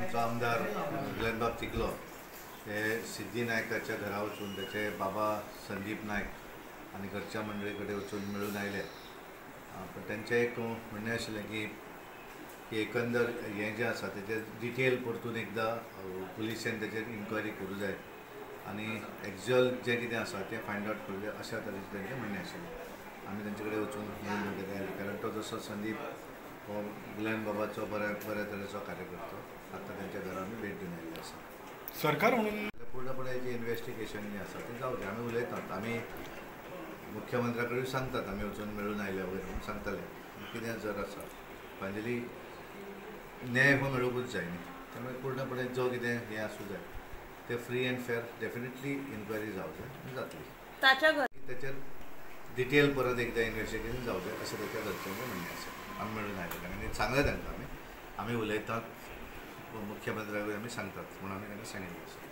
आमचो आमदार ग्लॅनबाब तिकलो हे सिद्धी नायकाच्या घरा वचून त्याचे बाबा संदीप नायक आनी घरच्या मंडळी कडेन वचून मेळून आयले. पण तेंचें एक म्हणणें आशिल्लें की एकंदर हें जें आसा तेजें डिटेल परतून एकदां पुलिशेन तेजेर इन्क्वायरी करूं जाय आनी एक्च्युअल जें कितें आसा तें फायंड आवट करूं जाय अशा तरेचें तेंचें म्हणणें आशिल्लें. आमी तेंचे कडेन वचून मेळून वगैरे आयले, कारण तो जसो संदीप हो गुलाम बाबाचो बऱ्या तरेचो कार्यकर्तो, आतां तेंच्या घरा आमी भेट दिवन आयिल्ले आसा. सरकार म्हणून पूर्णपणे जे इन्वेस्टिगेशन जें आसा तें जावचें. आमी उलयतात, आमी मुख्यमंत्र्या कडेन सांगतात, आमी वचून मेळून आयले वगैरे म्हणून सांगताले. कितें जर आसा फायनली न्याय हो मेळुंकूच जाय न्ही, त्यामुळे पूर्णपणे जो कितें हें आसूं जाय ते free and fair definitely inquiry जावं जाय आनी जातली. ताच्या घर तेचेर डिटेल परत एकदां इन्वेस्टिगेशन जावं जाय अशें तेच्या घरच्यांचें म्हणणें आसा. आमी मेळून आयले आनी सांगलें तांकां, आमी आमी उलयतात, मुख्यमंत्र्याकूय आमी सांगतात म्हणून आमी तांकां सांगिल्लें आसा.